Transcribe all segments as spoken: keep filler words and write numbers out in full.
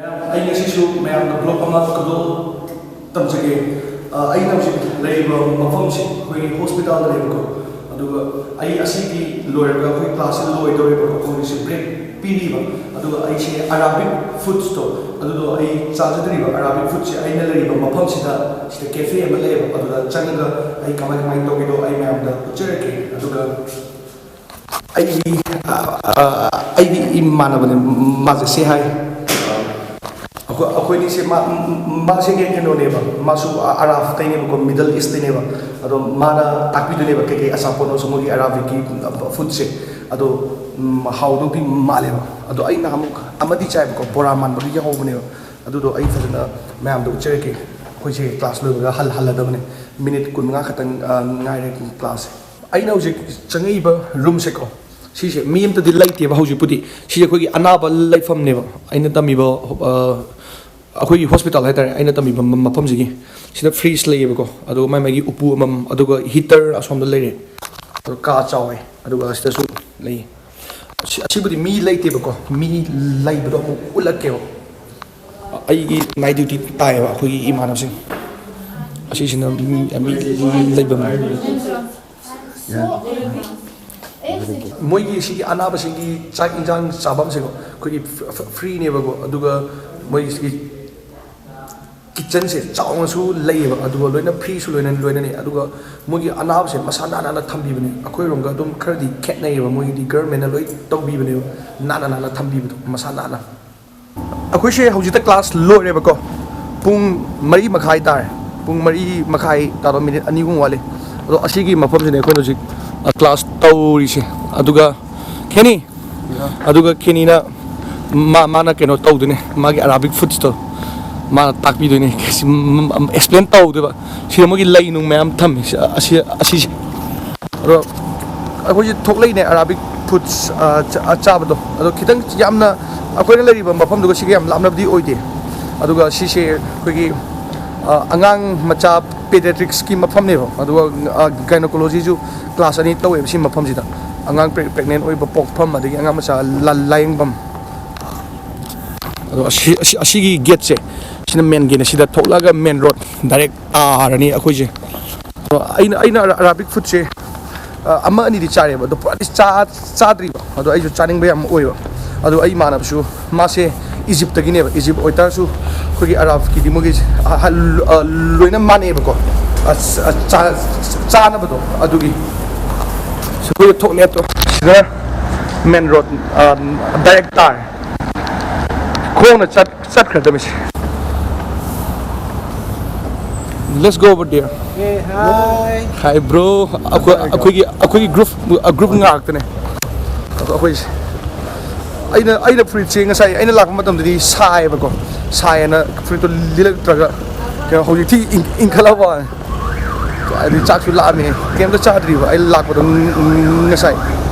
ꯑꯩ ꯉꯁꯤꯁꯨ ꯃꯌꯥꯝꯗ ꯕ꯭ꯂꯣꯛ ꯑꯃ ꯀꯗꯣ ꯇꯝꯖꯒꯦ꯫ ꯑ, ꯑꯩꯅ ꯍꯧꯖꯤꯛ ꯂꯩꯔꯤꯕ ꯃꯐꯝꯁꯤ ꯑꯩꯈꯣꯏꯒꯤ ꯍꯣꯁꯄꯤꯇꯥꯜꯗ ꯂꯩꯕꯀꯣ꯫ ꯑꯗꯨꯒ ꯑꯩ ꯑꯁꯤꯒꯤ ꯂꯣꯏꯔꯒ ꯑꯩꯈꯣꯏ ꯀ꯭ꯂꯥꯁꯁꯤ ꯂꯣꯏꯗꯧꯔꯦꯕꯀꯣ꯫ ꯑꯩꯈꯣꯏ ꯍꯧꯖꯤꯛꯁꯦ ꯕ꯭ꯔꯦꯛ ꯄꯤꯔꯤꯕ꯫ ꯑꯗꯨꯒ ꯑꯩꯁꯦ ꯑꯔꯥꯕꯤꯛ ꯐꯨꯗꯁꯇꯣ, ꯑꯗꯨꯗꯣ ꯑꯩ ꯆꯥꯖꯗ꯭ꯔꯤꯕ꯫ ꯑꯔꯥꯕꯤꯛ ꯐꯨꯗꯁꯦ ꯑꯩꯅ ꯂꯩꯔꯤꯕ ꯃꯐꯝꯁꯤꯗ, ꯁꯤꯗ ꯀꯦꯐꯦ ꯑꯃ ꯂꯩꯌꯦꯕ꯫ ꯑꯗꯨꯗ ꯆꯪꯉꯒ ꯑꯩ ꯀꯃꯥꯏ ꯀꯃꯥꯏꯅ ꯇꯧꯒꯦꯗꯣ ꯑꯩ ꯃꯌꯥꯝꯗ ꯎꯠꯆꯔꯛꯀꯦ꯫ ꯑꯗꯨꯒ ꯑꯩꯒꯤ, ꯑ, ꯑ, ꯑꯩꯒꯤ ꯏꯃꯥꯟꯅꯕꯅꯦ, ꯃꯥꯁꯦ ꯁꯦ ꯍꯥꯏ꯫ ꯑꯩꯈꯣꯏ, ꯑꯩꯈꯣꯏꯅꯤꯁꯦ, ꯃꯥ, ꯃꯥꯁꯦ ꯀꯩꯅꯣꯅꯦꯕ, ꯃꯥꯁꯨ ꯑꯔꯥꯕꯇꯩꯅꯦꯕꯀꯣ, ꯃꯤꯗꯜ ꯏꯁꯇꯩꯅꯦꯕ꯫ ꯑꯗꯣ ꯃꯥꯅ ꯇꯥꯛꯄꯤꯗꯣꯏꯅꯦꯕ ꯀꯩꯀꯩ ꯑꯆꯥꯄꯣꯠꯅꯣꯁꯨ ꯃꯣꯏꯒꯤ ꯑꯔꯥꯕꯤꯛꯀꯤ ꯐꯨꯗꯁꯦ꯫ ꯑꯗꯣ, ꯎꯝ, ꯍꯥꯎꯗꯧꯗꯤ ꯃꯥꯜꯂꯦꯕ꯫ ꯑꯗꯣ ꯑꯩꯅ ꯑꯃꯨꯛ ꯑꯃꯗꯤ ꯆꯥꯏꯕꯀꯣ, ꯕꯣꯔꯥ ꯃꯥꯟꯕꯒꯤ ꯌꯥꯎꯍꯧꯕꯅꯦꯕ꯫ ꯑꯗꯨꯗꯣ ꯑꯩ ꯐꯖꯅ ꯃꯌꯥꯝꯗ ꯎꯠꯆꯔꯛꯀꯦ꯫ ꯑꯩꯈꯣꯏꯁꯦ ꯀ꯭ꯂꯥꯁ ꯂꯣꯏꯕꯒ ꯍꯜ-, ꯍꯜꯂꯗꯕꯅꯦ꯫ ꯃꯤꯅꯤꯠ ꯀꯨꯟꯃꯉꯥ ꯈꯛꯇꯪ, ꯑ, ꯉꯥꯏꯔꯦ ꯀ꯭ꯂꯥꯁꯁꯦ꯫ ꯑꯩꯅ ꯍꯧꯖꯤꯛ ꯆꯪꯉꯛꯏꯕ ꯔꯨꯝꯁꯦꯀꯣ, ꯁꯤꯁꯦ ꯃꯤ ꯑꯝꯇꯗꯤ ꯂꯩꯇꯦꯕ ꯍꯧꯖꯤꯛꯄꯨꯗꯤ꯫ ꯁꯤꯁꯦ ꯑꯩꯈꯣꯏꯒꯤ ꯑꯅꯥꯕ ꯂꯩꯐꯝꯅꯦꯕ꯫ ꯑꯩꯅ ꯇꯝꯃꯤꯕ, ꯑ, ꯑꯩꯈꯣꯏꯒꯤ ꯍꯣꯁꯄꯤꯇꯥꯜ ꯍꯥꯏꯇꯥꯔꯦ, ꯑꯩꯅ ꯇꯝꯃꯤꯕ ꯃ-, ꯃꯐꯝꯁꯤꯒꯤ꯫ ꯁꯤꯗ ꯐ꯭ꯔꯤꯖ ꯂꯩꯌꯦꯕꯀꯣ, ꯑꯗꯨꯒ ꯃꯥꯏ ꯃꯥꯏꯒꯤ ꯎꯄꯨ ꯑꯃꯃꯝ, ꯑꯗꯨꯒ ꯍꯤꯇꯔ ꯑꯁꯣꯝꯗ ꯂꯩꯔꯦ꯫ ꯑꯗꯨꯒ ꯀꯥ ꯆꯥꯎꯋꯦ, ꯑꯗꯨꯒ ꯁꯤꯗꯁꯨ ꯂꯩ꯫ ꯑꯁꯤ-, ꯑꯁꯤꯕꯨꯗꯤ ꯃꯤ ꯂꯩꯇꯦꯕꯀꯣ, ꯃꯤ ꯂꯩꯕꯗꯣ ꯑꯃꯨꯛ ꯎꯠꯂꯛꯀꯦꯕ꯫ ꯑꯩꯒꯤ ꯅꯥꯏꯠ ꯗ꯭ꯌꯨꯇꯤ ꯇꯥꯏꯌꯦꯕ ꯑꯩꯈꯣꯏꯒꯤ ꯏꯃꯥꯟꯅꯕꯁꯤꯡ꯫ ꯑꯁꯤꯁꯤꯅ ꯃꯤ, ꯃꯤ ꯂꯩꯐꯝ꯫ ꯃꯣꯏꯒꯤ ꯁꯤꯒꯤ ꯑꯅꯥꯕꯁꯤꯡꯒꯤ ꯆꯥꯛ ꯏꯟꯁꯥꯡ ꯆꯥꯐꯝꯁꯦꯀꯣ, ꯑꯩꯈꯣꯏꯒꯤ ꯐ-, ꯐ-, ꯐ꯭ꯔꯤꯅꯦꯕꯀꯣ꯫ ꯑꯗꯨꯒ ꯃꯣꯏꯒꯤ ꯁꯤꯒꯤ ꯀꯤꯠꯆꯟꯁꯦ ꯆꯥꯎꯅꯁꯨ ꯂꯩꯌꯦꯕ, ꯑꯗꯨꯒ ꯂꯣꯏꯅ ꯐ꯭ꯔꯤꯁꯨ ꯂꯣꯏꯅ ꯂꯣꯏꯅꯅꯤ꯫ ꯑꯗꯨꯒ ꯃꯣꯏꯒꯤ ꯑꯅꯥꯕꯁꯦ ꯃꯁꯥ ꯅꯥꯟꯅ ꯊꯝꯕꯤꯕꯅꯦ꯫ ꯑꯩꯈꯣꯏꯔꯣꯝꯒ ꯑꯗꯨꯝ ꯈꯔꯗꯤ ꯈꯦꯠꯅꯩꯌꯦꯕ, ꯃꯣꯏꯒꯤꯗꯤ ꯒꯔꯃꯦꯟꯅ ꯂꯣꯏ ꯇꯧꯕꯤꯕꯅꯦꯕ, ꯅꯥꯟꯅ ꯅꯥꯟꯅ ꯊꯝꯕꯤꯕꯗꯣ ꯃꯁꯥ ꯅꯥꯟꯅ꯫ ꯑꯩꯈꯣꯏꯁꯦ ꯍꯧꯖꯤꯛꯇ ꯀ꯭ꯂꯥꯁ ꯂꯣꯏꯔꯦꯕꯀꯣ꯫ ꯄꯨꯡ ꯃꯔꯤ ꯃꯈꯥꯏ ꯇꯥꯔꯦ꯫ ꯄꯨꯡ ꯃꯔꯤ ꯃꯈꯥꯏ ꯇꯥꯗꯧ ꯃꯤꯅꯤꯠ ꯑꯅꯤ ꯑꯍꯨꯝ ꯋꯥꯠꯂꯤ꯫ ꯑꯗꯣ ꯑꯁꯤꯒꯤ ꯃꯐꯝꯁꯤꯅꯦ ꯑꯩꯈꯣꯏꯅ ꯍꯧꯖꯤꯛ, ꯑ, ꯀ꯭ꯂꯥꯁ ꯇꯧꯔꯤꯁꯦ꯫ ꯑꯗꯨꯒ ꯈꯦꯅꯤ, ꯑꯗꯨꯒ ꯈꯦꯅꯤꯅ ꯃꯥ-, ꯃꯥꯅ ꯀꯩꯅꯣ ꯇꯧꯗꯣꯏꯅꯦ, ꯃꯥꯒꯤ ꯑꯔꯥꯕꯤꯛ ꯐꯨꯗꯁꯇꯣ ꯃꯥꯅ ꯇꯥꯛꯄꯤꯗꯣꯏꯅꯦ, ꯑꯦꯛꯁꯄ꯭ꯂꯦꯟ ꯇꯧꯗꯣꯏꯕ꯫ ꯁꯤꯗ ꯃꯣꯏꯒꯤ ꯂꯩ ꯅꯨꯡ ꯃꯌꯥꯝ ꯊꯝꯃꯦ, ꯁꯤ-, ꯑꯁꯤ-, ꯑꯁꯤꯁꯦ꯫ ꯑꯗꯣ ꯑꯩꯈꯣꯏꯁꯦ ꯊꯣꯛꯂꯛꯏꯅꯦ ꯑꯔꯥꯕꯤꯛ ꯐꯨꯗꯁ, ꯑ, ꯆꯥ-, ꯑ, ꯆꯥꯕꯗꯣ꯫ ꯑꯗꯣ ꯈꯤꯇꯪ ꯌꯥꯝꯅ ꯑꯩꯈꯣꯏꯅ ꯂꯩꯔꯤꯕ ꯃꯐꯝꯗꯨꯒ ꯁꯤꯒ ꯌꯥꯝ ꯂꯥꯞꯅꯕꯗꯤ ꯑꯣꯏꯗꯦ꯫ ꯑꯗꯨꯒ ꯁꯤꯁꯦ ꯑꯩꯈꯣꯏꯒꯤ, ꯑ, ꯑꯉꯥꯡ ꯃꯆꯥ ꯄꯦꯗꯤꯌꯥꯇ꯭ꯔꯤꯛꯁꯀꯤ ꯃꯐꯝꯅꯦꯕ꯫ ꯑꯗꯨꯒ, ꯑ, ꯒꯥꯏꯅꯣꯀꯣꯂꯣꯖꯤꯁꯨ ꯀ꯭ꯂꯥꯁ ꯑꯅꯤ ꯇꯧꯋꯦꯕ ꯁꯤ ꯃꯐꯝꯁꯤꯗ꯫ ꯑꯉꯥꯡ ꯄ꯭ꯔꯦ-, ꯄ꯭ꯔꯦꯒꯅꯦꯟ ꯑꯣꯏꯕ, ꯄꯣꯛꯐꯝ, ꯑꯗꯒꯤ ꯑꯉꯥꯡ ꯃꯆꯥ ꯂꯥ-, ꯂꯥꯌꯦꯡꯐꯝ꯫ ꯑꯗꯣ ꯑꯁꯤ, ꯑꯁꯤ, ꯑꯁꯤꯒꯤ ꯒꯦꯠꯁꯦ, ꯁꯤꯅ ꯃꯦꯟ ꯒꯦꯠꯅꯦ꯫ ꯁꯤꯗ ꯊꯣꯛꯂꯛꯑꯒ ꯃꯦꯟ ꯔꯣꯗ ꯗꯥꯏꯔꯦꯛ ꯇꯥꯔꯅꯤ ꯑꯩꯈꯣꯏꯁꯦ꯫ ꯑꯗꯣ ꯑꯩꯅ, ꯑꯩꯅ ꯑꯔꯥ-, ꯑꯔꯥꯕꯤꯛ ꯐꯨꯗꯁꯦ, ꯑ, ꯑꯃ ꯑꯅꯤꯗꯤ ꯆꯥꯔꯦꯕ, ꯑꯗꯣ ꯄꯨꯔꯥꯗꯤ ꯆꯥ-, ꯆꯥꯗ꯭ꯔꯤꯕ꯫ ꯑꯗꯣ ꯑꯩꯁꯨ ꯆꯥꯅꯤꯡꯕ ꯌꯥꯝ ꯑꯣꯏꯕ꯫ ꯑꯗꯣ ꯑꯩ ꯏꯃꯥꯟꯅꯕꯁꯨ, ꯃꯥꯁꯦ ꯏꯖꯤꯞꯇꯒꯤꯅꯦꯕ꯫ ꯏꯖꯤꯞ ꯑꯣꯏꯇꯥꯔꯁꯨ ꯑꯩꯈꯣꯏꯒꯤ ꯑꯔꯥꯕꯀꯤꯗꯤ ꯃꯣꯏꯒꯤ, ꯑ, ꯑ, ꯂꯣꯏꯅ ꯃꯥꯟꯅꯩꯑꯕꯀꯣ꯫ ꯑ, ꯆ-, ꯑ, ꯆꯥ-, ꯆꯥꯅꯕꯗꯣ ꯑꯗꯨꯒꯤ꯫ ꯑꯩꯈꯣꯏ ꯊꯣꯛꯂꯦ꯫ ꯁꯤꯗ ꯃꯦꯟ ꯔꯣꯗ, ꯑ, ꯗꯥꯏꯔꯦꯛ ꯇꯥꯔꯦ꯫ ꯈꯣꯡꯅ ꯆꯠ-, ꯆꯠꯈ꯭ꯔꯗꯕꯁꯦ꯫ Let's go over there. Hey, hi. Hi, bro. ꯑꯩꯈꯣꯏ, ꯑꯩꯈꯣꯏꯒꯤ, ꯑꯩꯈꯣꯏꯒꯤ ꯒ꯭ꯔꯨꯞ, ꯒ꯭ꯔꯨꯞ ꯉꯥꯛꯇꯅꯦ꯫ ꯑꯗꯣ ꯑꯩꯈꯣꯏꯁꯦ, ꯑꯩꯅ, ꯑꯩꯅ ꯐꯨꯔꯤꯠꯁꯦ ꯉꯁꯥꯏ ꯑꯩꯅ ꯂꯥꯛꯄ ꯃꯇꯝꯗꯗꯤ ꯁꯥꯏꯌꯦꯕꯀꯣ, ꯁꯥꯏꯌꯦꯅ ꯐꯨꯔꯤꯠꯇꯣ ꯂꯤꯠꯂꯛꯇ꯭ꯔꯒ, ꯀꯩꯅꯣ, ꯍꯧꯖꯤꯛꯇꯤ ꯏꯪ-, ꯏꯪꯈꯠꯂꯛꯄ ꯋꯥꯅꯤ꯫ ꯍꯥꯏꯗꯤ ꯆꯥꯛꯁꯨ ꯂꯥꯛꯑꯝꯃꯦ, ꯀꯩꯝꯇ ꯆꯥꯗ꯭ꯔꯤꯕ꯫ ꯑꯩ ꯂꯥꯛꯄꯗꯣ ꯉ-, ꯉ-, ꯉꯁꯥꯏ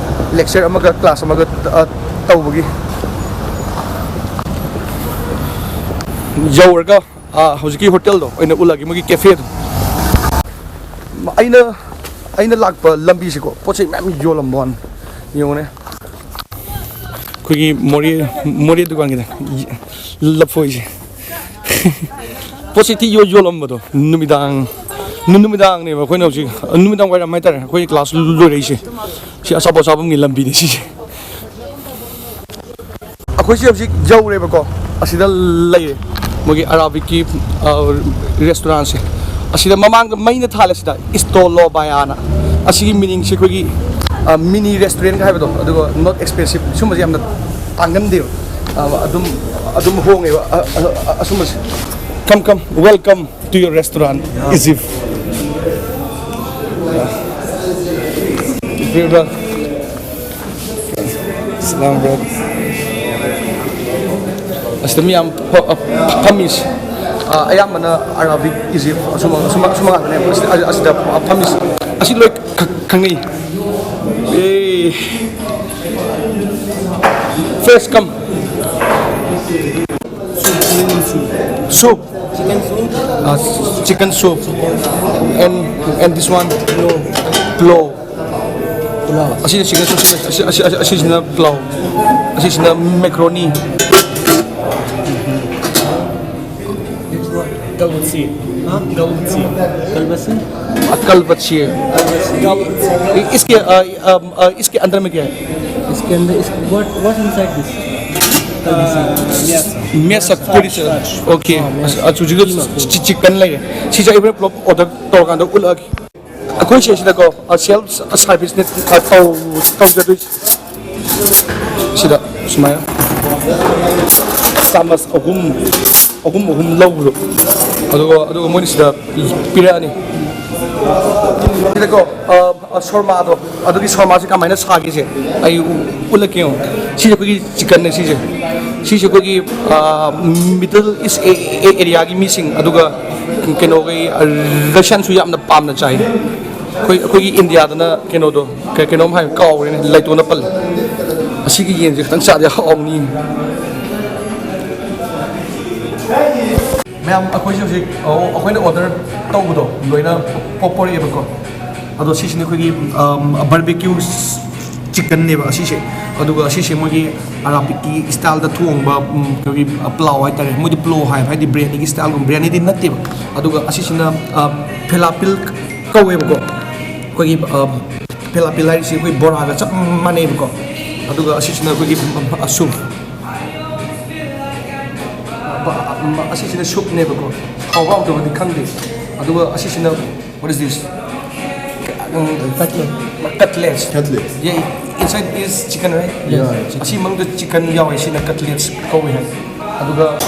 ꯂꯦꯛꯆꯔ ꯑꯃꯒ ꯀ꯭ꯂꯥꯁ ꯑꯃꯒ, ꯑ, ꯇꯧꯕꯒꯤ꯫ ꯌꯧꯔꯒ, ꯑ, ꯍꯧꯖꯤꯛꯀꯤ ꯍꯣꯇꯦꯜꯗꯣ ꯑꯣꯏꯅ ꯎꯠꯂꯒꯦ, ꯃꯣꯏꯒꯤ ꯀꯦꯐꯦꯗꯣ꯫ ꯑꯩꯅ, ꯑꯩꯅ ꯂꯥꯛꯄ ꯂꯝꯕꯤꯁꯤꯀꯣ, ꯄꯣꯠ ꯆꯩ ꯃꯌꯥꯝ ꯌꯣꯜꯂꯝꯕ ꯋꯥꯅꯤ꯫ ꯌꯦꯡꯉꯨꯅꯦ꯫ ꯑꯩꯈꯣꯏꯒꯤ ꯃꯣꯔꯦ, ꯃꯣꯔꯦ ꯗꯨꯀꯥꯟꯒꯤꯗ ꯂꯐꯣꯏꯁꯦ꯫ ꯄꯣꯠ ꯆꯩ ꯊꯤ ꯌꯣ-, ꯌꯣꯜꯂꯝꯕꯗꯣ ꯅꯨꯃꯤꯗꯥꯡ, ꯅꯨ-, ꯅꯨꯃꯤꯗꯥꯡꯅꯦꯕ ꯑꯩꯈꯣꯏꯅ ꯍꯧꯖꯤꯛ, ꯅꯨꯃꯤꯗꯥꯡ ꯋꯥꯏꯔꯝ ꯍꯥꯏꯇꯥꯔꯦ, ꯑꯩꯈꯣꯏ ꯀ꯭ꯂꯥꯁ ꯂꯣꯏꯔꯛꯏꯁꯦ꯫ ꯁꯤ ꯑꯆꯥꯄꯣꯠ ꯆꯥꯐꯝꯒꯤ ꯂꯝꯕꯤꯅꯦ ꯁꯤꯁꯦ꯫ ꯑꯩꯈꯣꯏꯁꯦ ꯍꯧꯖꯤꯛ ꯌꯧꯔꯦꯕꯀꯣ, ꯑꯁꯤꯗ ꯂꯩꯔꯦ ꯃꯣꯏꯒꯤ ꯑꯔꯥꯕꯤꯛꯀꯤ, ꯑ, ꯔꯦꯁꯇꯨꯔꯥꯟꯁꯦ꯫ ꯑꯁꯤꯗ ꯃꯃꯥꯡꯗ ꯃꯩꯅ ꯊꯥꯜꯂꯦ ꯁꯤꯗ, ꯏꯁꯇꯣꯂꯣ ꯕꯥꯌꯥꯅ꯫ ꯑꯁꯤꯒꯤ ꯃꯤꯅꯤꯡꯁꯦ ꯑꯩꯈꯣꯏꯒꯤ, ꯑ, ꯃꯤꯅꯤ ꯔꯦꯁꯇꯨꯔꯦꯟꯒ ꯍꯥꯏꯕꯗꯣ, ꯑꯗꯨꯒ not expensive, ꯁꯨꯝꯕꯁꯦ ꯌꯥꯝꯅ ꯇꯥꯡꯒꯟꯗꯦꯕ꯫ ꯑ, ꯑꯗꯨꯝ, ꯑꯗꯨꯝ ꯍꯣꯡꯉꯦꯕ, ꯑ, ꯑ, ꯑ, ꯑꯁꯨꯝꯕꯁꯦ꯫ Come, come, welcome to your restaurant, Izif. Bro, bro. Salam, bro. ꯑꯁꯤꯗ ꯃꯤ ꯌꯥꯝ ꯐ-, ꯑ, ꯐꯝꯃꯤꯁꯦ, ꯑ, ꯑꯌꯥꯝꯕꯅ ꯑꯔꯥꯕꯤꯛ, ꯏꯖꯤꯞ, ꯑꯁꯨꯝꯕ, ꯑꯁꯨꯝꯕ, ꯑꯁꯨꯝꯕ ꯉꯥꯛꯇꯅꯦꯕ꯫ ꯑꯁꯤꯗ, ꯑꯁꯤꯗ ꯐꯝꯃꯤꯁꯦ꯫ ꯑꯁꯤ ꯂꯣꯏ ꯈ-, ꯈꯪꯅꯩ꯫ ꯑꯦ꯫ First come. Soup. Chicken soup. Uh, chicken soup. And, and this one? Plo. Plo. Pulao. Así es, chicken soup, así, así, así, así es, pulao. Así es, macaroni. Голубцы. А? Голубцы. Колбасы? А, колбасы. Голубцы. И इसके, а, а, а, इसके अंदर में क्या है? इसके अंदर, इस, what, what inside this? Колбасы. Мясо. Мясо, курица. Окей. हाँ, мясо. ꯑꯁ, ꯍꯧꯖꯤꯛꯇꯣ ꯀꯤꯃꯥ꯫ ꯆꯤ-, chicken ꯂꯩꯔꯦ꯫ ꯁꯤꯁꯦ ꯑꯩ ꯍꯣꯔꯦꯟ ꯄꯨꯂꯞ order ꯇꯧꯔꯀꯥꯟꯗ ꯎꯠꯂꯛꯑꯒꯦ꯫ ꯑꯩꯈꯣꯏ ꯁꯤꯁꯤꯗꯀꯣ, ꯑ, self service ꯅꯦ, ꯑ, ꯇꯧ-, ꯇꯧꯖꯗꯣꯏꯁꯦ꯫ ꯁꯤꯗ ꯁꯨꯃꯥꯏꯅ ꯆꯥꯃꯁ ꯑꯍꯨꯝ, ꯑꯍꯨꯝ, ꯑꯍꯨꯝ ꯂꯧꯕꯗꯣ, ꯑꯗꯨꯒ, ꯑꯗꯨꯒ ꯃꯣꯏꯅ ꯁꯤꯗ ꯄꯤꯔꯛꯑꯅꯤ꯫ ꯁꯤꯗꯀꯣ, ꯑ, ꯑ, ꯁꯣꯔꯃꯥꯗꯣ, ꯑꯗꯨꯒꯤ ꯁꯣꯔꯃꯥꯁꯦ ꯀꯃꯥꯏꯅ ꯁꯥꯒꯦꯁꯦ ꯑꯩ ꯎ-, ꯎꯠꯂꯛꯀꯦ ꯌꯦꯡꯉꯣ꯫ ꯁꯤꯁꯦ ꯑꯩꯈꯣꯏꯒꯤ chicken ꯅꯦ ꯁꯤꯁꯦ꯫ ꯁꯤꯁꯦ ꯑꯩꯈꯣꯏꯒꯤ, ꯑ, Middle East ꯑꯦ-, ꯑꯦ-, area ꯒꯤ ꯃꯤꯁꯤꯡ, ꯑꯗꯨꯒ ꯀꯩꯅꯣꯈꯩ, ꯑ, Russian ꯁꯨ ꯌꯥꯝꯅ ꯄꯥꯝꯅ ꯆꯥꯏ꯫ ꯑꯩꯈꯣꯏ, ꯑꯩꯈꯣꯏꯒꯤ ꯏꯟꯗꯤꯌꯥꯗꯅ ꯀꯩꯅꯣꯗꯣ, ꯀꯩ-, ꯀꯩꯅꯣꯝ ꯍꯥꯏ ꯀꯥꯎꯔꯦꯅꯦ, ꯂꯩꯇꯣꯟꯗ ꯄꯜꯂꯦ꯫ ꯑꯁꯤꯒꯤ ꯌꯦꯟꯁꯦ ꯈꯤꯇꯪ ꯆꯥꯗꯤ ꯍꯥꯎꯅꯤ꯫ ꯃꯌꯥꯝ, ꯑꯩꯈꯣꯏꯁꯦ ꯍꯧꯖꯤꯛ, ꯑ, ꯑꯩꯈꯣꯏꯅ order ꯇꯧꯕꯗꯣ ꯂꯣꯏꯅ ꯄꯣ-, ꯄꯣꯔꯛꯑꯦꯕꯀꯣ꯫ ꯑꯗꯣ ꯁꯤꯁꯤꯅ ꯑꯩꯈꯣꯏꯒꯤ, ꯑꯝ, barbecue chicken ꯅꯦꯕ ꯑꯁꯤꯁꯦ꯫ ꯑꯗꯨꯒ ꯑꯁꯤꯁꯦ ꯃꯣꯏꯒꯤ ꯑꯔꯥꯕꯤꯛꯀꯤ style ꯗ ꯊꯣꯡꯕ, ꯎꯝ, ꯑꯩꯈꯣꯏꯒꯤ, ꯑ, ꯄ꯭ꯂꯥꯎ ꯍꯥꯏꯇꯥꯔꯦ꯫ ꯃꯣꯏꯗꯤ ꯄ꯭ꯂꯣ ꯍꯥꯏꯕ, ꯍꯥꯏꯗꯤ ꯕ꯭ꯔꯤꯌꯥꯅꯤꯗꯤ ꯅꯠꯇꯦꯕ꯫ ꯑꯗꯨꯒ ꯑꯁꯤꯁꯤꯅ, ꯑ, ꯐꯦꯂꯥꯄꯤꯜ ꯀꯧꯋꯦꯕꯀꯣ꯫ ꯑꯩꯈꯣꯏꯒꯤ, ꯑ, ꯐꯦꯂꯥꯄꯤꯜ ꯍꯥꯏꯔꯤꯁꯤ ꯑꯩꯈꯣꯏ ꯕꯣꯔꯥꯒ ꯆꯞ ꯃꯥꯟꯅꯩꯕꯀꯣ꯫ ꯑꯗꯨꯒ ꯑꯁꯤꯁꯤꯅ ꯑꯩꯈꯣꯏꯒꯤ, ꯑ, ꯑ, soup꯫ ꯑ, ꯑ, ꯑꯁꯤꯁꯤꯅ soup ꯅꯦꯕꯀꯣ꯫ ꯍꯥꯎꯕ ꯍꯥꯎꯇꯕꯗꯤ ꯈꯪꯗꯦ꯫ ꯑꯗꯨꯒ ꯑꯁꯤꯁꯤꯅ, what is this? Um, Cutlet. Cutlets. Cutlets. Yeah, inside is chicken, right? Yeah, chicken. ꯑꯁꯤ ꯃꯅꯨꯡꯗ chicken ꯌꯥꯎꯋꯦ, ꯁꯤꯅ cutlets ꯀꯧꯋꯦ ꯍꯥꯏ꯫ ꯑꯗꯨꯒ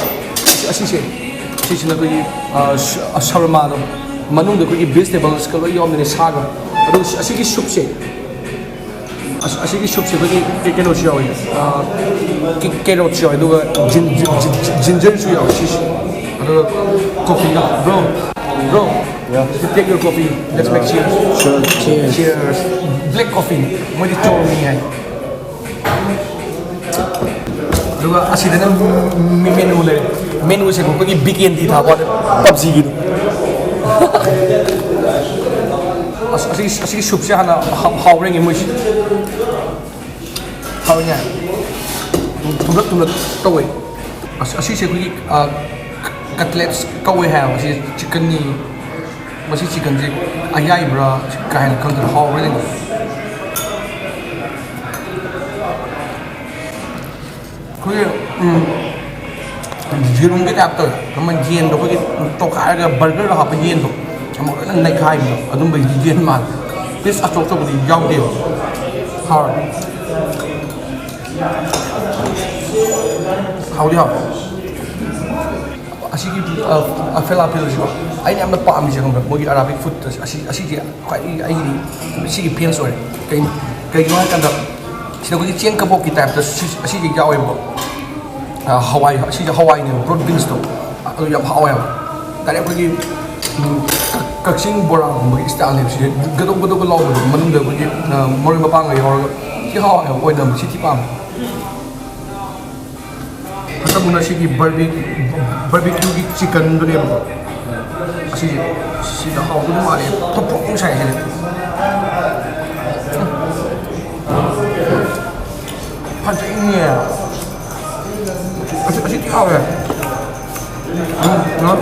ꯑꯁꯤ-, ꯑꯁꯤꯁꯦ, ꯁꯤꯁꯤꯅ ꯑꯩꯈꯣꯏꯒꯤ, ꯑ, ꯁ-, ꯑ, shawarma ꯗꯣ, ꯃꯅꯨꯡꯗ ꯑꯩꯈꯣꯏꯒꯤ vegetables ꯀ ꯂꯣꯏ ꯌꯥꯎꯔꯝꯗꯣꯏꯅꯦ, ꯁꯥꯒ꯫ ꯑꯗꯨꯒ ꯁꯤ-, ꯑꯁꯤꯒꯤ soup ꯁꯦ, ꯑꯁ-, ꯑꯁꯤꯒꯤ soup ꯁꯦ ꯑꯩꯈꯣꯏꯒꯤ ꯀꯩ-, ꯀꯩꯅꯣꯁꯨ ꯌꯥꯎꯋꯦ, ꯑ, ꯀꯦ-, carrot ꯁꯨ ꯌꯥꯎꯋꯦ, ꯑꯗꯨꯒ ꯖꯤꯟ-, ꯖꯤꯟ-, ꯖꯤꯟ-, ginger ꯁꯨ ꯌꯥꯎꯋꯦ ꯁꯤꯁꯦ꯫ ꯑꯗꯨꯒ coffee ꯗꯣ, bro, bro, yeah, you take your coffee. Let's make cheers. Sure. Cheers. Cheers. Black coffee ꯅꯦ꯫ ꯃꯣꯏꯗꯤ ꯆꯣꯡꯉꯤ ꯍꯥꯏ꯫ ꯑꯗꯨꯒ ꯑꯁꯤꯗꯅ ꯃꯦ-, menu ꯂꯩꯔꯦ꯫ Menu ꯁꯦ ꯑꯩꯈꯣꯏꯒꯤ ꯕꯤꯀꯦꯟꯗꯤ ꯊꯥꯕ ꯋꯥꯅꯦ, PUBG ꯒꯤꯗꯣ꯫ ꯑꯁ, ꯑꯁꯤꯒꯤ, ꯑꯁꯤꯒꯤ soup ꯁꯦ ꯍꯥꯟꯅ ꯍꯥꯎ-, ꯍꯥꯎꯕ꯭ꯔꯥ ꯌꯦꯡꯒꯦ ꯃꯣꯏꯁꯦ꯫ ꯍꯥꯎꯏꯅꯦ꯫ ꯊꯨꯝꯂꯛ ꯊꯨꯝꯂꯛ ꯇꯧꯋꯦ꯫ ꯑꯁ, ꯑꯁꯤꯁꯦ ꯑꯩꯈꯣꯏꯒꯤ, ꯑ, Cutlets ꯀꯧꯋꯦ ꯍꯥꯏꯕ꯫ ꯃꯁꯤ ꯆꯤꯛꯀꯟꯅꯤ꯫ ꯃꯁꯤ ꯆꯤꯛꯀꯟꯁꯤ ꯑꯌꯥꯏꯕ꯭ꯔꯥ ꯀꯥ ꯍꯦꯟꯅ ꯈꯪꯗ꯭ꯔꯦ, ꯍꯥꯎꯕ꯭ꯔꯥ ꯌꯦꯡꯉꯣ꯫ ꯑꯩꯈꯣꯏꯒꯤ, ꯎꯝ, ꯌꯦꯔꯨꯝꯒꯤ ꯇꯥꯏꯞ ꯇꯧꯋꯦ꯫ ꯑꯃ ꯌꯦꯟꯗꯣ ꯑꯩꯈꯣꯏꯒꯤ ꯇꯣꯈꯥꯏꯔꯒ ꯕꯔꯒꯔꯗ ꯍꯥꯞꯄ ꯌꯦꯟꯗꯣ ꯑꯃꯨꯛ ꯂꯣꯏꯅ ꯅꯩꯈꯥꯏꯕꯗꯣ, ꯑꯗꯨꯝꯕꯒꯤ ꯌꯦꯟ ꯃꯥꯜꯂꯦ꯫ ꯄꯤꯁ ꯑꯆꯧ ꯑꯆꯧꯕꯗꯤ ꯌꯥꯎꯗꯦꯕ꯫ ꯍꯥꯎꯔꯦ꯫ ꯍꯥꯎꯗꯤ ꯍꯥꯎꯋꯦ꯫ ꯑꯁꯤꯒꯤ, ꯑ, ꯑ, ꯐꯦꯂꯥꯐꯦꯜꯁꯤꯀꯣ, ꯑꯩꯅ ꯌꯥꯝꯅ ꯄꯥꯝꯃꯤꯁꯦ ꯈꯪꯕ꯭ꯔꯥ? ꯃꯣꯏꯒꯤ ꯑꯔꯥꯕꯤꯛ ꯐꯨꯗ ꯑꯁꯤ, ꯑꯁꯤꯁꯦ ꯈ꯭ꯋꯥꯏꯗꯒꯤ ꯑꯩꯒꯤꯗꯤ ꯁꯤꯒꯤ ꯐꯦꯟꯁ ꯑꯣꯏꯔꯦ꯫ ꯀꯩ-, ꯀꯩꯒꯤꯅꯣ ꯍꯥꯏꯀꯥꯟꯗ, ꯁꯤꯗ ꯑꯩꯈꯣꯏꯒꯤ ꯆꯦꯡ ꯀꯕꯣꯛꯀꯤ ꯇꯥꯏꯞꯇ ꯁꯤ-, ꯑꯁꯤꯁꯦ ꯌꯥꯎꯋꯦꯕꯀꯣ꯫ ꯑ, ꯍꯋꯥꯏ, ꯑꯁꯤꯁꯦ ꯍꯋꯥꯏꯅꯦꯕ, ꯕ꯭ꯔꯣꯗ ꯕꯤꯟꯁꯇꯣ꯫ ꯑꯗꯨ ꯌꯥꯝ ꯍꯥꯎꯋꯦꯕ꯫ ꯗꯥꯏꯔꯦꯛ ꯑꯩꯈꯣꯏꯒꯤ, ꯎꯝ, ꯀꯛ-, ꯀꯛꯆꯤꯡ ꯕꯣꯔꯥꯒꯨꯝꯕꯒꯤ ꯏꯁꯇꯥꯏꯜꯅꯦꯕ꯫ ꯁꯤꯁꯦ ꯒꯗꯧ ꯒꯗꯧꯒ ꯂꯥꯎꯕꯗꯣ, ꯃꯅꯨꯡꯗ ꯑꯩꯈꯣꯏꯒꯤ, ꯑ, ꯃꯔꯣꯏ ꯃꯄꯥꯡꯒ ꯌꯥꯎꯔꯒ ꯁꯤ ꯍꯥꯎꯋꯦꯕ, ꯑꯣꯏꯅ ꯁꯤ ꯊꯤ ꯄꯥꯝꯃꯦ꯫ ꯍꯟꯗꯛ ꯑꯃꯨꯛꯅ ꯁꯤꯒꯤ ꯕꯔꯕꯤ-, ꯕꯔꯕꯤꯀ꯭ꯌꯨꯒꯤ ꯆꯤꯀꯟꯗꯨꯅꯦꯕꯀꯣ꯫ ꯑꯁꯤꯁꯦ, ꯁꯤꯗ ꯍꯥꯎꯗꯧ ꯃꯥꯜꯂꯦ꯫ ꯊꯣꯛ ꯊꯣꯛ ꯁꯥꯏ ꯁꯤꯗꯤ꯫ ꯐꯖꯩꯅꯦ꯫ ꯑꯁꯤ, ꯑꯁꯤꯗꯤ ꯍꯥꯎꯋꯦ꯫ ꯎꯝ, ꯎꯝ꯫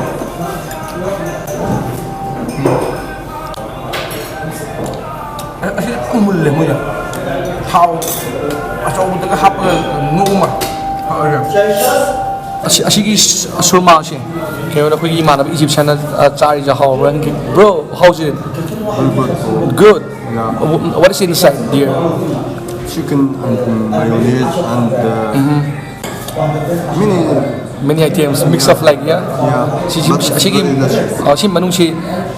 ꯑꯁꯤ ꯌꯥꯝ ꯃꯨꯜꯂꯦ ꯃꯣꯏꯗꯣ꯫ ꯊꯥꯎ ꯑꯆꯧꯕꯗꯒ ꯍꯥꯞꯄꯒ ꯉꯧꯕ ꯃꯥꯜꯂꯦ꯫ ꯍꯥꯎꯔꯦ꯫ ꯑꯁꯤ, ꯑꯁꯤꯒꯤ ꯁ-, ꯁꯨꯔꯃꯥꯁꯦ ꯀꯩꯅꯣꯗ ꯑꯩꯈꯣꯏꯒꯤ ꯏꯃꯥꯟꯅꯕ ꯏꯖꯤꯞꯁꯤꯌꯥꯟꯅ, ꯑ, ꯆꯥꯔꯤꯁꯦ ꯍꯥꯎꯕ꯭ꯔꯥ ꯍꯪꯒꯦ꯫ Bro, how's it? Good. Yeah. Wh-, what is inside, dear? Chicken and mayonnaise and, uh, many. Many items, mix of, like, yeah? Yeah. ꯁꯤ, ꯁꯤ, But ꯑꯁꯤꯒꯤ, very nice. ꯑ, ꯁꯤ ꯃꯅꯨꯡꯁꯤ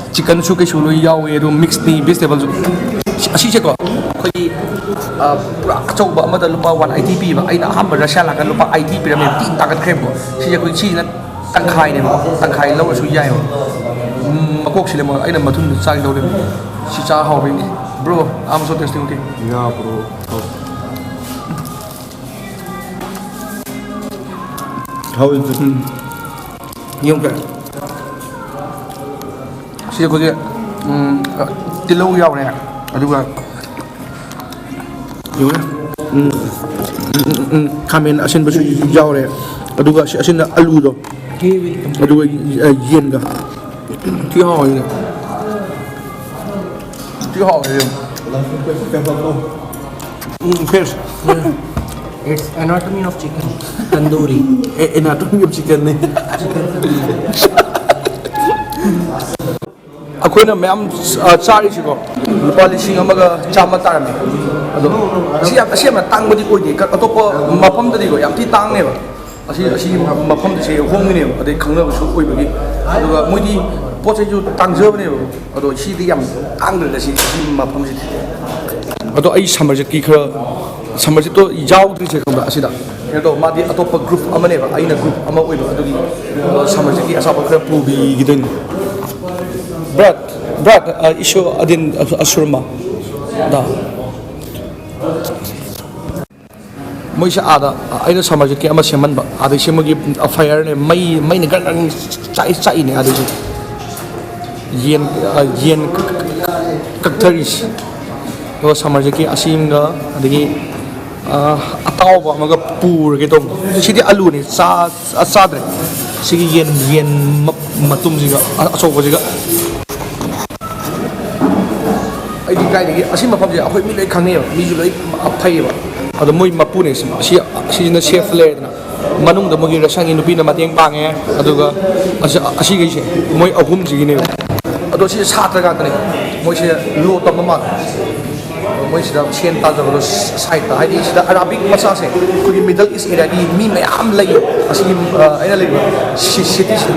ꯆꯤꯀꯟꯁꯨ ꯀꯩꯁꯨ ꯂꯣꯏ ꯌꯥꯎꯋꯦ, ꯑꯗꯨ ꯃꯤꯛꯁꯅꯤ, ꯚꯦꯖꯤꯇꯦꯕꯜꯁꯨ꯫ ꯁꯤ, ꯑꯁꯤꯁꯦꯀꯣ, ꯑꯩꯈꯣꯏꯒꯤ, ꯑ, ꯄꯨꯔꯥ ꯑꯆꯧꯕ ꯑꯃꯗ ꯂꯨꯄꯥ ꯋꯥꯟ ꯑꯩꯠꯇꯤ ꯄꯤꯕ, ꯑꯩꯅ ꯑꯍꯥꯟꯕ ꯔꯁꯤꯌꯥ ꯂꯥꯛꯀꯥꯟꯗ ꯂꯨꯄꯥ ꯑꯩꯠꯇꯤ ꯄꯤꯔꯝꯃꯦ, ꯊꯤ ꯇꯥꯡꯈꯠꯈ꯭ꯔꯦꯕꯀꯣ꯫ ꯁꯤꯁꯦ ꯑꯩꯈꯣꯏ, ꯁꯤꯁꯤꯅ ꯇꯪꯈꯥꯏꯅꯦꯕꯀꯣ, ꯇꯪꯈꯥꯏ ꯂꯧꯔꯁꯨ ꯌꯥꯏꯑꯕ꯫ ꯎꯝ, ꯃꯀꯣꯛꯁꯤꯅꯦ ꯑꯃꯨꯛ ꯑꯩꯅ ꯃꯊꯨꯟꯗ ꯆꯥꯒꯦ ꯇꯧꯔꯦ꯫ ꯁꯤ ꯆꯥ ꯍꯥꯎꯕꯩꯅꯦ꯫ Bro, I'm also tasting, okay? Yeah, bro. How is it? ꯎꯝ꯫ ꯌꯦꯡꯉꯨ ꯀꯩꯅꯣ꯫ ꯁꯤ ꯑꯩꯈꯣꯏꯒꯤ, ꯎꯝ, ꯇꯤꯜꯍꯧ ꯌꯥꯎꯔꯦ, ꯑꯗꯨꯒ ꯌꯦꯡꯉꯨꯅꯦ꯫ ꯎꯝ, ꯎꯝ, ꯎꯝ, ꯎꯝ, ꯈꯥꯃꯦꯟ ꯑꯁꯤꯟꯕꯁꯨ ꯌꯥꯎꯔꯦ, ꯑꯗꯨꯒ ꯑꯁꯤ ꯑꯁꯤꯅ ꯑꯂꯨꯗꯣ, ꯑꯗꯨꯒ ꯌꯦꯟꯒ꯫ ꯊꯤ ꯍꯥꯎꯋꯦ꯫ ꯊꯤ ꯍꯥꯎꯋꯦ꯫ ꯎꯝ, fresh. It's anatomy of chicken, tandoori. ꯑꯦ, anatomy of chicken ꯅꯦ꯫ ꯑꯩꯈꯣꯏꯅ ꯃꯌꯥꯝ, ꯑ, ꯆꯥꯔꯤꯁꯤꯀꯣ, ꯂꯨꯄꯥ ꯂꯤꯁꯤꯡ ꯑꯃꯒ ꯆꯥꯝꯃ ꯇꯥꯔꯝꯃꯦ꯫ ꯑꯗꯣ ꯑꯁꯤ ꯌꯥꯝ, ꯑꯁꯤ ꯌꯥꯝꯅ ꯇꯥꯡꯕꯗꯤ ꯑꯣꯏꯗꯦ꯫ ꯀ-, ꯑꯇꯣꯞꯄ ꯃꯐꯝꯗꯗꯤꯀꯣ ꯌꯥꯝ ꯊꯤ ꯇꯥꯡꯅꯦꯕ꯫ ꯑꯁꯤ, ꯑꯁꯤ ꯃꯐꯝꯁꯦ ꯍꯣꯡꯉꯤꯅꯦꯕ, ꯑꯗꯩ ꯈꯪꯅꯕꯁꯨ ꯑꯣꯏꯕꯒꯤ꯫ ꯑꯗꯨꯒ ꯃꯣꯏꯗꯤ ꯄꯣꯠ ꯆꯩꯁꯨ ꯇꯥꯡꯖꯕꯅꯦꯕ꯫ ꯑꯗꯣ ꯁꯤꯗꯤ ꯌꯥꯝ ꯇꯥꯡꯗ꯭ꯔꯦꯗ ꯁꯤ, ꯁꯤ ꯃꯐꯝꯁꯤꯗꯤ꯫ ꯑꯗꯣ ꯑꯩ ꯁꯝꯃꯔ ꯖꯦꯠꯀꯤ ꯈꯔ, ꯁꯝꯃꯔ ꯖꯦꯠꯇꯣ ꯌꯥꯎꯗ꯭ꯔꯤꯁꯦ ꯈꯪꯕ꯭ꯔꯥ? ꯑꯁꯤꯗ ꯀꯩꯅꯣ ꯇꯧ, ꯃꯥꯗꯤ ꯑꯇꯣꯞꯄ ꯒ꯭ꯔꯨꯞ ꯑꯃꯅꯦꯕ, ꯑꯩꯅ ꯒ꯭ꯔꯨꯞ ꯑꯃ ꯑꯣꯏꯕ, ꯑꯗꯨꯒꯤ ꯁꯝꯃꯔ ꯖꯦꯠꯀꯤ ꯑꯆꯥꯄꯣꯠ ꯈꯔ ꯄꯨꯕꯤꯈꯤꯗꯣꯏꯅꯤ꯫ Брат, брат, а, ещё один, а, шаурма. Да. ꯃꯣꯏꯁꯦ ꯑꯥꯗ, ꯑꯩꯅ ꯁꯝꯃꯔ ꯖꯦꯠꯀꯤ ꯑꯃ ꯁꯦꯝꯍꯟꯕ, ꯑꯗꯩ ꯁꯤ ꯃꯣꯏꯒꯤ ꯐꯥꯏꯌꯔꯅꯦ, ꯃꯩ, ꯃꯩꯅ ꯒ꯭ꯔꯪ ꯒ꯭ꯔꯪ ꯆꯥꯛꯏ, ꯆꯥꯛꯏꯅꯦ ꯑꯗꯩꯁꯦ꯫ ꯌꯦꯟ, ꯑ, ꯌꯦꯟ ꯀꯛꯊꯔꯤꯁꯦ꯫ ꯑꯗꯨꯒ ꯁꯝꯃꯔ ꯖꯦꯠꯀꯤ ꯑꯁꯤ ꯑꯃꯒ, ꯑꯗꯒꯤ, ꯑ, ꯑꯇꯥꯎꯕ ꯑꯃꯒ ꯄꯨꯔꯒꯦ ꯇꯧꯕ꯫ ꯁꯤꯗꯤ ꯑꯂꯨꯅꯦ, ꯆꯥ-, ꯆꯥ-, ꯆꯥꯗ꯭ꯔꯦ꯫ ꯁꯤꯒꯤ ꯌꯦꯟ, ꯌꯦꯟ ꯃ-, ꯃꯇꯨꯝꯁꯤꯒ, ꯑ-, ꯑꯆꯧꯕꯁꯤꯒ꯫ ꯑꯩꯗꯤ ꯀꯥꯏꯗꯒꯤ, ꯑꯁꯤ ꯃꯐꯝꯁꯦ ꯑꯩꯈꯣꯏ ꯃꯤ ꯂꯣꯏ ꯈꯪꯅꯩꯌꯦꯕ, ꯃꯤꯁꯨ ꯂꯣꯏ ꯐꯩꯌꯦꯕ꯫ ꯑꯗꯣ ꯃꯣꯏ ꯃꯄꯨꯅꯦ ꯁꯤ, ꯁꯤ, ꯁꯤꯁꯤꯅ ꯁꯦꯐ ꯂꯩꯔꯦꯗꯅ, ꯃꯅꯨꯡꯗ ꯃꯣꯏꯒꯤ ꯔꯁꯟꯒꯤ ꯅꯨꯄꯤꯅ ꯃꯇꯦꯡ ꯄꯥꯡꯉꯦ, ꯑꯗꯨꯒ ꯑꯁꯤ, ꯑꯁꯤꯈꯩꯁꯦ ꯃꯣꯏ ꯑꯍꯨꯝꯁꯤꯒꯤꯅꯦꯕ꯫ ꯑꯗꯣ ꯁꯤ ꯁꯥꯇ꯭ꯔ ꯉꯥꯛꯇꯅꯦ, ꯃꯣꯏꯁꯦ ꯂꯣ ꯇꯝꯕ ꯃꯥꯜꯂꯦ꯫ ꯃꯣꯏꯁꯤꯗ ꯁꯦꯟ ꯇꯥꯟꯖꯕꯗꯣ ꯁꯥꯏꯠꯇ, ꯍꯥꯏꯗꯤ ꯁꯤꯗ ꯑꯔꯥꯕꯤꯛ ꯃꯆꯥꯁꯦ ꯑꯩꯈꯣꯏꯒꯤ ꯃꯤꯗꯜ ꯏꯁ ꯑꯦꯔꯤꯌꯥꯒꯤ ꯃꯤ ꯃꯌꯥꯝ ꯂꯩꯌꯦ ꯑꯁꯤꯒꯤ, ꯑ, ꯑꯩꯅ ꯂꯩꯕ ꯁꯤ-, ꯁꯤꯇꯤꯁꯤꯗ꯫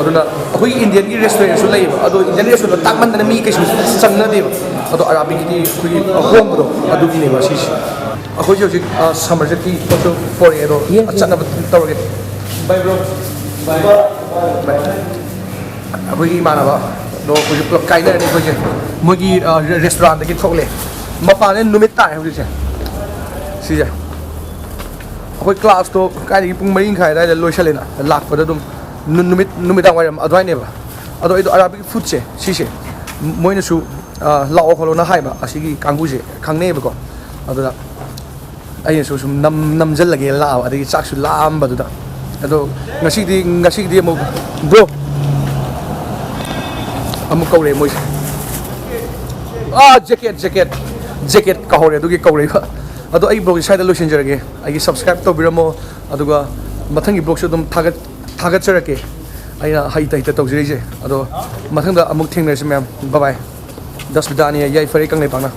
ꯑꯗꯨꯅ ꯑꯩꯈꯣꯏꯒꯤ ꯏꯟꯗꯤꯌꯟꯒꯤ ꯔꯦꯁꯇꯨꯔꯦꯟꯁꯨ ꯂꯩꯌꯦꯕ, ꯑꯗꯣ ꯏꯟꯗꯤꯌꯟ ꯔꯦꯁꯇꯨꯔꯦꯟꯗꯣ ꯇꯥꯡꯃꯟꯗꯅ ꯃꯤ ꯀꯩꯁꯨ ꯆꯪꯅꯗꯦꯕ꯫ ꯑꯗꯣ ꯑꯔꯥꯕꯤꯛꯀꯤꯗꯤ ꯑꯩꯈꯣꯏꯒꯤ ꯑꯍꯣꯡꯕꯗꯣ ꯑꯗꯨꯒꯤꯅꯦꯕ ꯁꯤꯁꯦ꯫ ꯑꯩꯈꯣꯏꯁꯦ ꯍꯧꯖꯤꯛ, ꯑ, ꯁꯝꯃꯔ ꯖꯦꯠꯀꯤ ꯄꯣꯠꯇꯣ ꯄꯣꯔꯛꯑꯦ, ꯑꯗꯣ ꯌꯦꯡꯁꯦ꯫ ꯆꯠꯅꯕ ꯇꯧꯔꯒꯦ꯫ ꯕꯥꯏ, ꯕ꯭ꯔꯣ꯫ ꯕꯥꯏ꯫ ꯕꯥꯏ꯫ ꯑꯩꯈꯣꯏꯒꯤ ꯏꯃꯥꯟꯅꯕ ꯑꯗꯣ ꯍꯧꯖꯤꯛ ꯄꯨꯂꯞ ꯀꯥꯏꯅꯔꯅꯤ ꯑꯩꯈꯣꯏꯁꯦ꯫ ꯃꯣꯏꯒꯤ, ꯑ, ꯔꯦ-, ꯔꯦꯁꯇꯨꯔꯥꯟꯗꯒꯤ ꯊꯣꯛꯂꯛꯑꯦ꯫ ꯃꯄꯥꯟꯗ ꯅꯨꯃꯤꯠ ꯇꯥꯔꯦ ꯍꯧꯖꯤꯛꯁꯦ꯫ ꯁꯤꯁꯦ꯫ ꯑꯩꯈꯣꯏ ꯀ꯭ꯂꯥꯁꯇꯣ ꯀꯥꯏꯗꯒꯤ ꯄꯨꯡ ꯃꯔꯤ ꯃꯈꯥꯏ ꯑꯗꯨꯋꯥꯏꯗ ꯂꯣꯏꯁꯜꯂꯦꯅ, ꯂꯥꯛꯄꯗ ꯑꯗꯨꯝ ꯅꯨ-, ꯅꯨꯃꯤꯠ, ꯅꯨꯃꯤꯗꯥꯡ ꯋꯥꯏꯔꯝ ꯑꯗꯨꯋꯥꯏꯅꯦꯕ꯫ ꯑꯗꯣ ꯑꯩꯗꯣ ꯑꯔꯥꯕꯤꯛ ꯐꯨꯗꯁꯦ ꯁꯤꯁꯦ ꯃꯣꯏꯅꯁꯨ, ꯑ, ꯂꯥꯛꯑꯣ ꯈꯣꯠꯂꯣꯅ ꯍꯥꯏꯕ, ꯑꯁꯤꯒꯤ ꯀꯥꯡꯕꯨꯁꯦ ꯈꯪꯅꯩꯌꯦꯕꯀꯣ꯫ ꯑꯗꯨꯗ ꯑꯩꯅꯁꯨ ꯁꯨꯝ ꯅꯝ-, ꯅꯝꯖꯜꯂꯒꯦ ꯂꯥꯛꯑꯕ, ꯑꯗꯒꯤ ꯆꯥꯛꯁꯨ ꯂꯥꯝꯕꯗꯨꯗ꯫ ꯑꯗꯣ ꯉꯁꯤꯗꯤ, ꯉꯁꯤꯒꯤꯗꯤ ꯑꯃꯨꯛ, ꯕ꯭ꯔꯣ, ꯑꯃꯨꯛ ꯀꯧꯔꯦ ꯃꯣꯏꯁꯦ꯫ ꯑꯥ, ꯖꯦꯀꯦꯠ, ꯖꯦꯀꯦꯠ, ꯖꯦꯀꯦꯠ ꯀꯧꯍꯧꯔꯦ, ꯑꯗꯨꯒꯤ ꯀꯧꯔꯛꯏꯕ꯫ ꯑꯗꯣ ꯑꯩ ꯕ꯭ꯂꯣꯒꯁꯤ ꯁ꯭ꯋꯥꯏꯗ ꯂꯣꯏꯁꯤꯟꯖꯔꯒꯦ꯫ ꯑꯩꯒꯤ subscribe ꯇꯧꯕꯤꯔꯝꯃꯣ, ꯑꯗꯨꯒ ꯃꯊꯪꯒꯤ ꯕ꯭ꯂꯣꯒꯁꯨ ꯑꯗꯨꯝ ꯊꯥꯒꯠ-, ꯊꯥꯒꯠꯆꯔꯛꯀꯦ꯫ ꯑꯩꯅ ꯍꯩꯇ ꯍꯩꯇ ꯇꯧꯖꯔꯤꯁꯦ꯫ ꯑꯗꯣ ꯃꯊꯪꯗ ꯑꯃꯨꯛ ꯊꯦꯡꯅꯔꯁꯤ ꯃꯌꯥꯝ꯫ Bye bye꯫ ꯗꯁꯕꯤꯗꯥꯅꯤ, ꯌꯥꯏꯐꯔꯦ ꯀꯪꯂꯩꯄꯥꯛꯅ꯫